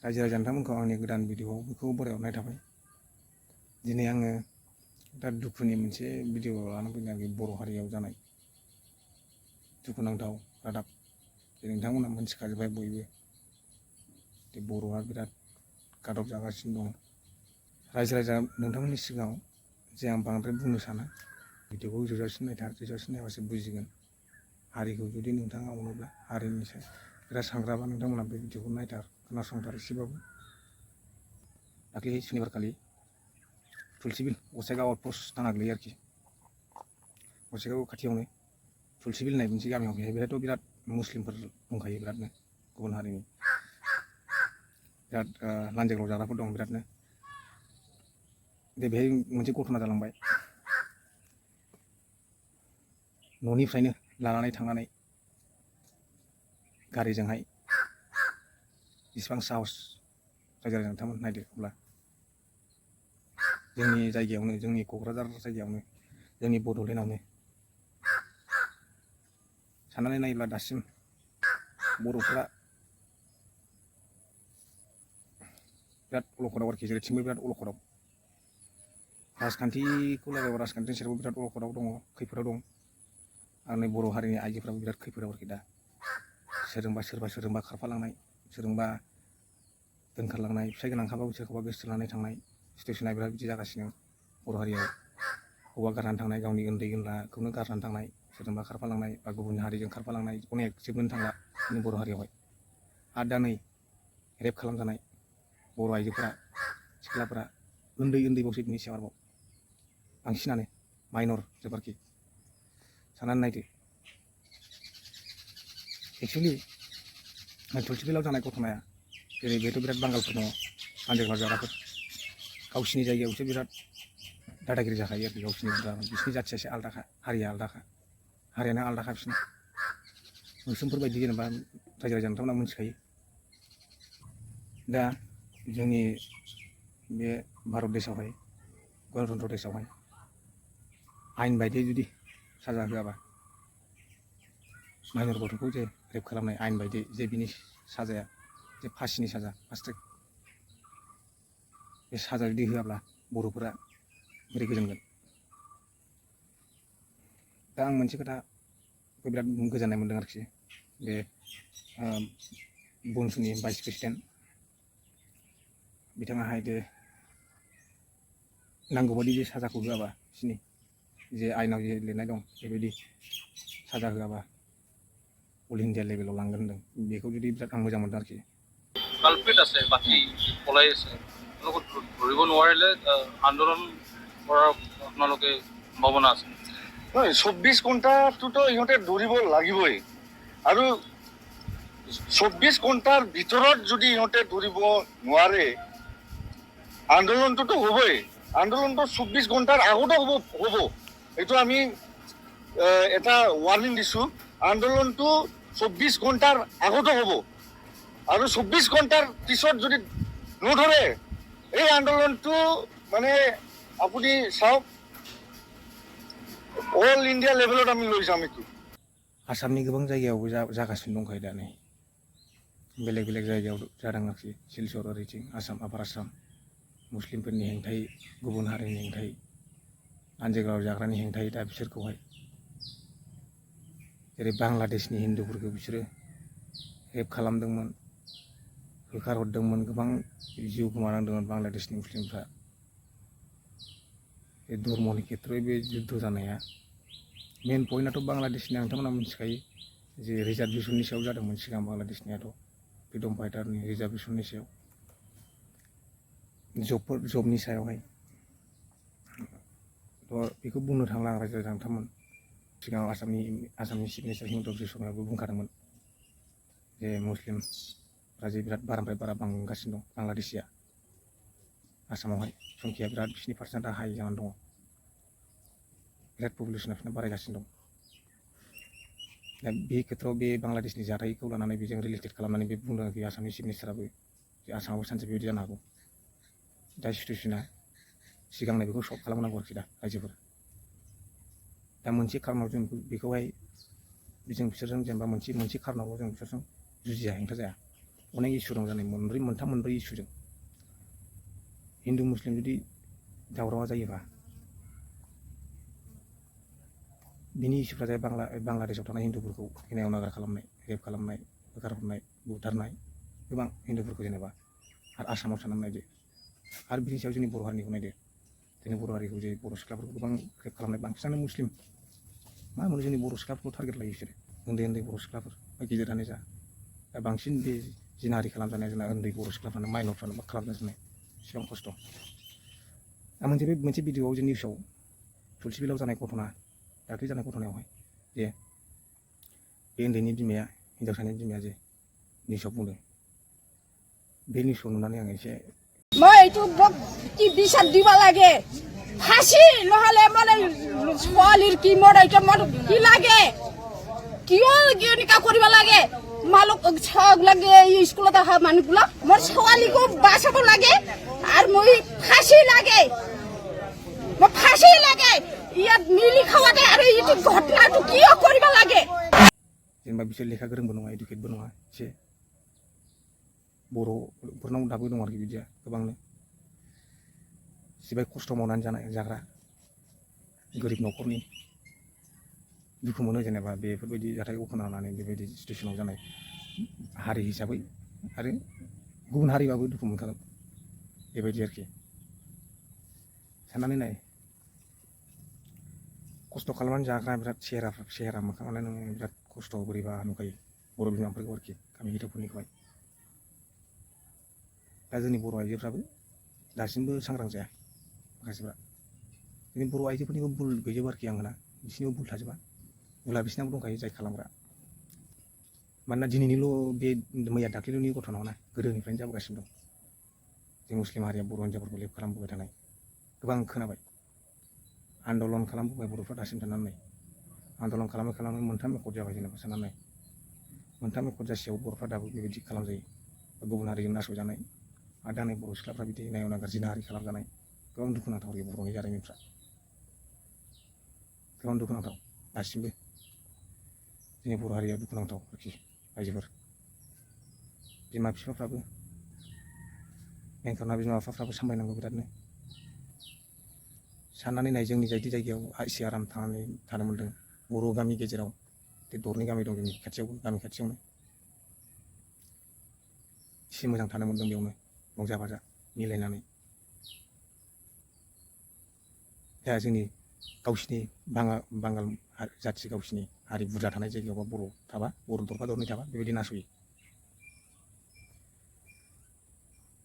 रायजो राजा नोंथांमोनखौ आंनि गोदान भिडिअ'आव बेखौ बरायहरनाय थाबाय। दिनै आङो दा दुखुनि मोनसे भिडिअ लानानै फैदों आरोखि बर' हारियाव जानाय दुखुनांथाव रादाब। जे नोंथांमोना मोनथिखाजोब्बाय बयबो जे बर'आ बिराद गादब जागासिनो दं। रायजो राजा नोंथांमोननि सिगाङाव जे आं बांद्राय बुंनो साना, भिडिअ'खौ जोबजासिम नायथार, जोबजासिम नायबासो बुजिगोन। हारिखौ जुदि नोंथाङा अनोब्ला, हारिनि सायाव बिराद सांग्रांबा नोंथांमोना बे भिडिअ'खौ नायथार, खोनासंथार एसेबाबो। दाख्लै सुनिबारखालि तुलसिबिल गसाइगाव आउटपस्ट थाना गोलैयो आरोखि। गसाइगाव खाथियावनो तुलसिबिल होननाय मोनसे गामियाव बेहायथ' बिराद मुस्लिमफोर दंखायो बिरादनो, गुबुन हारिनि बिराद लान्जायग्राव जाग्राफोर दं बिरादनो। बेहाय मोनसे घटना जालांबाय। न'निफ्रायनो लानानै थांनानै गारिजोंहाय बेसेबां साहस रायजो राजा नोंथांमोन नायदो। अब्ला जोंनि जायगायावनो, जोंनि क'क्राझार जायगायावनो, जोंनि बड'लेण्डआवनो साननानै नायोब्ला दासिम बर'फ्रा बिराद अलखदाव आरोखि, जेरैथिंबो बिराद अलखदाव। राजखान्थिखौ लागायबा राजखान्थिनि सायावबो बिराद अलखदाव दङ, खैफोदाव दं। आरो नै बर' हारिनि आइजोफ्राबो बिराद खैफोदाव आरोखि दा। सोरजोंबा खारफालांनाय, सोरजोंबा दोनखारलांनाय, फिसाइ गोनांखाबाबो सोरखौबा गोसोथोनानै थांनाय सिटुवेसना बिराद बिदि जागासिनो बर' हारियाव। हौवा गारनानै थांनाय, गावनि उन्दै उनलाखौनो गारनानै थांनाय, सोरजोंबा खारफालांनाय बा गुबुन हारिजों खारफालांनाय, अनेक जोबनोनो थांला जोंनि बर' हारियावहाय। आरो दा नै रेप खालामजानाय बर' आइजोफोरा, सिख्लाफोरा उन्दै बावसो बिनि सायाव आरोबाव बांसिनानो माइनर जोब आरोखि। साननानै नायदो। एक्सुवेलि तुलसिबिलाव जानाय घटनाया, जेरै बेहायथ' बिराद बांगालफोर दङ, लान्जायग्रा जाग्राफोर। गावसिनि जायगायावसो बिराद दादागिरि जाखायो आरोखि। बिसिनि जाथियासो आलादाखा, हारिया आलादाखा, हारियानो आलादाखा बिसिना। मोस्रोमफोर बायदि जेनेबा रायजो राजा नोंथांमोना मोनथिखायो। दा जोंनि बे भारत देशआवहाय, गनतन्त्र देशआवहाय आयेन बायदियै जुदि साजा होआबा, माइनर गथ'खौ जे रेप खालामनाय आयेन बायदियै जे बिनि साजाया जे फासिनि साजा, फार्स्ट ट्रेक, बे साजा जुदि होआब्ला बर'फोरा बोरै गोजोनगोन। दा आं मोनसे खोथाखौ बिराद गोजोननाय मोन्दों आरोखि। बे बनसुनि भाइस प्रेसिडेन्ट बिथाङाहाय जे नांगौबादि जे साजाखौ होआबा, बिसिनि जे आयेनाव जे लिरनाय दं बेबायदि साजा होआबा अल इण्डिया लेभेलाव लांगोन होनदों। बेखौ जुदि बिराद आं मोजां मोनदों आरोखि। কালপ্ৰিট আছে, বাকী পলাই আছে। তেওঁলোকক ধৰিব নোৱাৰিলে আন্দোলন কৰাৰ আপোনালোকে সম্ভাৱনা আছে? নহয়, 24 ঘণ্টাটোতো ইহঁতে ধৰিব লাগিবই। আৰু 24 ঘণ্টাৰ ভিতৰত যদি ইহঁতে ধৰিব নোৱাৰে, আন্দোলনটোতো হ'বই। আন্দোলনটো 24 ঘণ্টাৰ আগতো হ'ব। এইটো আমি এটা ৱাৰ্নিং দিছোঁ। আন্দোলনটো 24 ঘণ্টাৰ আগতো হ'ব। আৰু 24 ঘণ্টাৰ পিছত যদি নধৰে, এই আন্দোলনটো মানে আপুনি চাওক, अल इण्डिया लेभेलाव আমি লৈ যাম এইটো। आसामनि गोबां जायगायावबो जागासिनो दंखायो दा नै। बेलेग जायगायाव जादों आरोखि। सिलचर ओरैथिं आसाम, आपार आसाम, मुस्लिमफोरनि हेंथायै, गुबुन हारिनि हेंथायै, लान्जायग्रा जाग्रानि हेंथायै दा बिसोरखौहाय, जेरै बांलादेशनि हिन्दुफोरखौ बिसोरो रेप खालामदोंमोन, होखारहरदोंमोन, गोबां जिउ गोमानांदोंमोन बांलादेशनि मुस्लिमफ्रा। बे धर्मनि खेत्र'यै बे जुद्ध जानाया मेन पइन्टआथ' बांलादेशनि नोंथांमोना मिथिखायो जे रिजार्भेसननि सायाव जादोंमोन सिगां। बांलादेशनियाथ' फ्रिडम फाइटारनि रिजार्भेसननि सायाव, जबनि सायावहाय। थ' बेखौ बुंनो थांला रायजो राजा नोंथांमोन। सिगाङाव आसामनि चिफ मिनिस्टार हिमन्त बिश्व शर्मायाबो बुंखादोंमोन जे मुस्लिमफ्रा जे बिराद बारानिफ्राय बारा बांगासिनो दं बांलादेशिया आसामावहाय। संख्याया बिराद, बिसिनि पार्सेन्टआ हाइ जानानै दङ। बिराद पपुलेसना बिसिना बारायगासिनो दं। दा बे खेत्रआव बे बांलादेशनि जाथायखौ लानानै बेजों रिलेटेड खालामनानै बे बुंदों आरोखि आसामनि चिफ मिनिस्टाराबो जे आसामावबो सानसे बेबायदि जानो हागौ। दा सिटुवेसना सिगांनो बेखौ सल्भ खालामनांगौ आरोखि दा रायजोफोर। दा मोनसे खारनाव जों बेखौहाय बिसोरजों जेनेबा मोनसे खारनावल' जों बिसोरजों जुजिया, हेंथा जाया। अनेक इसु दं जानाय मोनब्रै इसुजों हिन्दु मुस्लिम जुदि दावरावा जायोबा बिनि इसुफ्रा जाय बांलादेशआव थानाय हिन्दुफोरखौ इनाय अनागार खालामनाय रेप खालामनाय होखारहरनाय बुथारनाय गोबां हिन्दुफोरखौ जेनेबा आरो आसामाव थानानै नायदो आरो बिनि सायाव जोंनि बर' हारिनिखौ नायदो जोंनि बर' हारिखौ जे बर' सिख्लाफोरखौ गोबां रेप खालामनाय बांसिनानो मुस्लिम मा मोनो जोंनि बर' सिख्लाफोरखौ टारगेट लायो बिसोरो उन्दै बर' सिख्लाफोर बा गिदिरानो जा दा बांसिन बे जिनाहारि खालामजानाया जोंना उन्दै बर' सिख्लाफ्रानो माइनरफ्रानो मा खालामजानाय बेसेबां खस्थ' आं मोनसे भिडिअआव जे निउसाव तुलसिबिलाव जानाय घटना दाख्लै जानाय घटनायावहाय जे बे उन्दैनि बिमाया हिन्जावसानि बिमाया जे निउसाव बुंदों बे निउसखौ नुनानै आं एसे মই এইটো কি বিচার দিবা লাগে ফাঁসি নহলে মানে ছোৱালীৰ কি মোৰ এইটো মোৰ কি লাগে কিয় এনেকা কৰিব লাগে মালক ছক লাগে স্কুলত অহা মানুহগুলা মোৰ ছোৱালীকো বাঁচাব লাগে আৰু মই ফাঁসি লাগে মই ফাঁসি লাগে ইয়াত মিলি খাওয়াতে আৰু এইটো ঘটনাটো কিয় কৰিব লাগে जेनेबा बिसोर लेखा गोरोंबो नङा इडुकेटबो नङा एसे बर'फोरनाव दाबो दं आरोखि बिदिया गोबांनो जिबाय खस्थ' मावनानै जाग्रा गोरिब न'खरनि दुखु मोनो जेनेबा बेफोरबायदि जाथायखौ खोनानानै बेबायदि सिटुवेसनाव जानाय हारि हिसाबै आरो गुबुन हारिबाबो दुखु मोनखागोन बेबायदि आरोखि साननानै नाय खस्थ' खालामनानै जाग्रा बिराद सेहेरा मोखाङानो नोङो बिराद खस्थ' बोरैबा नुखायो बर' बिमाफोरखौ आरोखि गामि गिदिरफोरनिखौहाय दा जोंनि बर' आइजोफ्राबो दासिमबो सांग्रां जाया माखासेफ्रा जोंनि बर' आइजोफोरनिबो भुल गैजोबा आरोखि आंना बिसिनिबो भुल थाजोबा भुला बिसिनाबो दंखायो जाय खालामग्रा मानोना दिनैनिल' बे मैया दाख्लैनि घटना नङा गोदोनिफ्रायनो जाबोगासिनो दं जों मुस्लिम हारिया बर' हिन्जावफोरखौ लेप खालामबोबाय थानाय गोबां खोनाबाय आन्दलन खालामबोबाय बर'फ्रा दासिम थानानै आन्दलन खालामै मोनथाम एकर्ड जाबाय जेनेबा साननानै मोनथाम एकर्ड जासेयाव बर'फ्रा दाबो बेबायदि खालामजायो गुबुन हारिजों नासयजानाय आरो दा नै बर' सिख्लाफ्रा बिदि इनाय अनागार जिनाहारि खालामजानाय गोबां दुखुनांथाव आरोखि बर'नि जारिमिनफ्रा गोबां दुखुनांथाव दासिमबो जोंनि बर' हारिया दुखुनांथाव आरोखि आइजोफोर बिमा बिफाफ्राबो मेनखाना बिमा बिफाफ्राबो सामलायनांगौ बिरादनो साननानै नाय जोंनि जायदि जायगायाव एसे आराम थांनानै थानो मोन्दों बर' गामि गेजेराव बे दरनै गामि दं जोंनि गामि खाथियावनो एसे मोजां थानो मोन्दों बेयावनो रंजा बाजा मिलायनानै दा जोंनि गावसिनि बांगाल जाथि गावसिनि हारि बुरजा थानाय जायगायावबा बर' थाबा बर' दरफा दरनै थाबा बेबायदि नासयो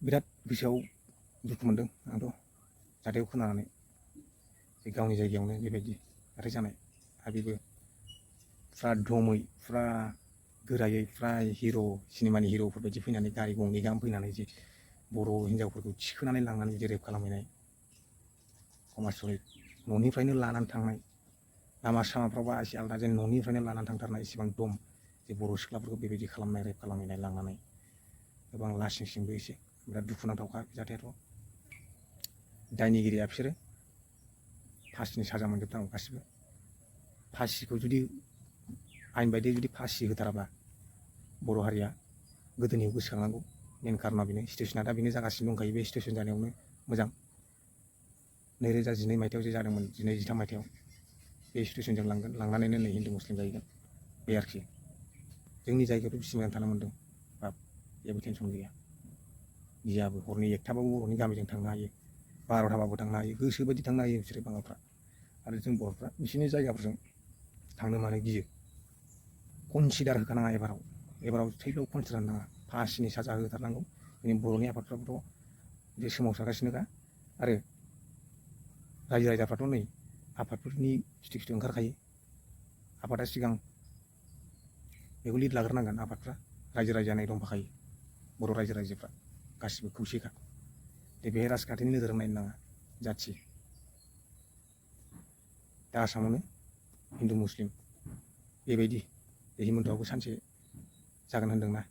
बिराद गोसोआव दुखु मोन्दों आंथ' जाथायखौ खोनानानै गावनि जायगायावनो बेबायदि जाथाय जानाय आरो बेबो फुरा दमै फुरा गोरायै फुरा हिर' सिनेमानि हिर'फोरबायदि फैनानै गारि गंनै गाहाम फैनानै जे बर' हिन्जावफोरखौ थिखोनानै लांनानै जे रेप खालामहैनाय समाजसरि न'निफ्रायनो लानानै थांनाय लामा सामाफ्रावबा एसे आलादा जेन न'निफ्रायनो लानानै थांथारनाय इसेबां दम जे बर' सिख्लाफोरखौ बेबायदि खालामनाय रेप खालामहैनाय लांनानै गोबां लासिंसिंबो एसे बिराद दुखुनांथावखा जाथायाथ' दायनिगिरिया बिसोरो फासिनि साजा मोनजोबनांगौ गासिबो फासिखौ जुदि आयेन बायदियै जुदि फासि होथाराबा बर' हारिया गोदोनियाव गोसोखांनांगौ मेन कारना बेनो सिटुवेसना दा बेनो जागासिनो दंखायो बे सिटुवेसन जानायावनो मोजां 2012 मायथाइयाव जे जादोंमोन 13 मायथाइयाव बे सिटुवेसनजों लांनानैनो नै हिन्दु मुस्लिम जाहैगोन बे आरोखि जोंनि जायगायावथ' बिसि मोजां थानो मोन्दों बाब जेबो टेनसन गैया गियाबो हरनि एकथाबाबो बर'नि गामिजों थांनो हायो 12थाबाबो थांनो हायो गोसोबायदि थांनो हायो बिसोरो बांगालफ्रा आरो जों बर'फ्रा बिसोरनि जायगाफोरजों थांनो मानो गियो कनसिडार होखानाङा एबाराव थैब्लाबो कनसिडार नाङा फासिनि साजा होथारनांगौ जोंनि बर'नि आफादफ्राबोथ' जे सोमावसारगासिनोखा आरो रायजो राजाफ्राथ' नै आफादफोरनि खिथु ओंखारखायो आफादा सिगां बेखौ लिड लाग्रोनांगोन आफादफ्रा रायजो राजानाय दंफाखायो बर' रायजो राजाफ्रा गासिबो खौसेखा दे बेहाय राजखान्थिनि नोजोर नायनो नाङा जाथि दा आसामावनो हिन्दु मुस्लिम बेबायदि हिमन्तआबो सानसे जागोन होनदोंना